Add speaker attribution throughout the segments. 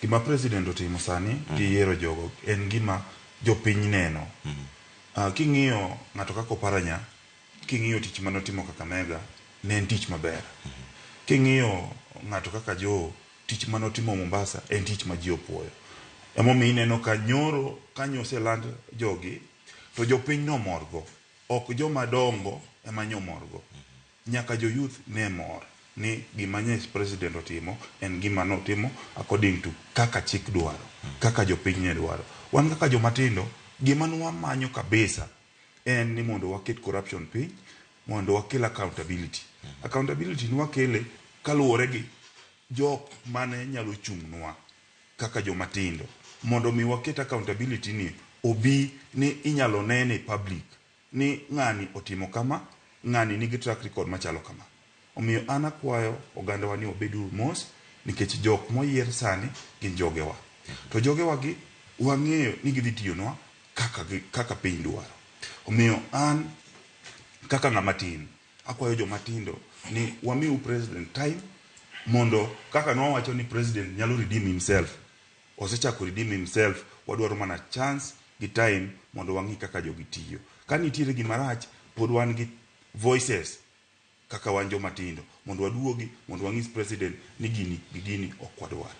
Speaker 1: Gima president otimo sani gi yiero jogo en gima jopiny neno. King'iyo ng'ato kaka Oparanya, king'iyo tich mane otimo Kakamega, ne en tich maber. King'iyo ng'ato kaka Joho, tich mane otimo Mombasa en tich ma ji opuoyo. Emomiyo ineno ka nyoro ka oseland jogi, to jopiny nomorgo. Ok joma dongo ema nyomorgo. Nyaka jo youth ne mor ni gima nye president otimo en gima notimo according to kaka chik dwaro, kaka jopiny ne dwaro. Wan kaka joma tindo, gima nwamanyo kabisa en ni mondo waket corruption piny, mondo wakel accountability. Accountability nwakele kaluwore gi jok mane nyalo chung'nwa kaka joma tindo mondo mi waket accountability ni obi ni inyalo nene public ni ng'ani otimo kama, ng'ani nigi track record machalo kama. Omiyo an akwayo ogandawa ni wabeduru mos nikech jok moyier sani gin jogewa. To jogewa gi wang'eyo ni gidhi tiyonwa kaka, kaka piny dwaro. Omiyo an kaka ng'ama tin, akwayo joma tindo ni wamiu president time mondo kaka nwawacho ni president nyalo redeem himself osechako redeem himself wadwaro mana chance gi time mondo wang'i kaka jogi tiyo ka nitiere gima rach pod wan gi voices kaka wan joma tindo mondo waduogi mondo wang'is president ni gini gi gini ok wadwar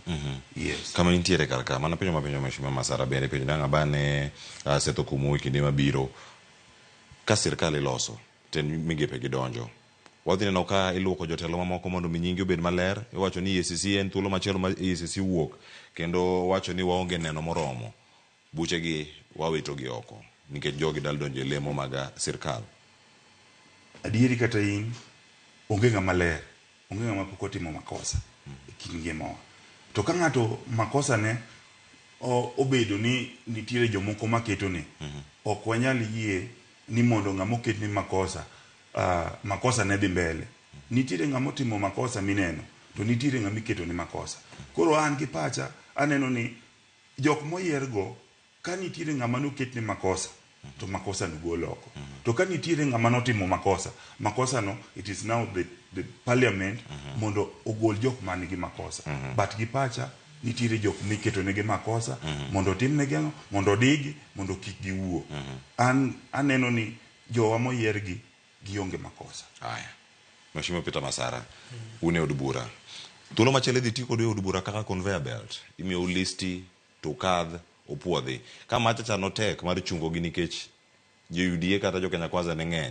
Speaker 1: yes.
Speaker 2: Kama intiere kar ka mana penjo mapenjo Mheshimiwa Masara bende penjo dang' abane Seth Okumu e kinde mabiro ka sirkal iloso tend migepe gi donjo wadhi neno ka iluoko jotelo mamoko mondo mi nyingi obed maler iwacho ni EACC en thuolo machielo ma EACC wuok kendo wacho ni waonge neno moromo buchegi wawitogi oko nikech jogi dal donjo e lemo mag sirkal.
Speaker 1: Adieri kata in onge ng'ama ler, onge ng'ama pok otimo makosa e kind ngimawa. To ka ng'ato makosa ne obedo ni nitiere jomoko maketone, ok wanyal yie ni mondo ng'ama oketne makosa makosa ne dhi mbele. Nitiere ng'ama otimo makosa mineno, to nitiere ng'ama iketone makosa. Koro an gi pacha aneno ni jok moyier go ka nitiere ng'ama noketne makosa to makosa no gol oko. To ka nitiere ng'ama notimo makosa, makosa no it is now the parliament mondo ogol jok man gi makosa. But gi pacha nitiere jok miketo negi makosa mondo otimnegi ang'o mondo odigi mondo kik giwuo. An aneno ni jowa moyier gi gionge makosa.
Speaker 2: Aya. Mheshimiwa Peter Masara, un e od bura. Thuolo machielo idhi ti kodu e od bura kaka conveyor belt. Imiyou listi to ukadh upuodhi. Ka macha cha notek mar chungogi nikech jo UDA kata jo Kenya Kwanza ne ng'eny.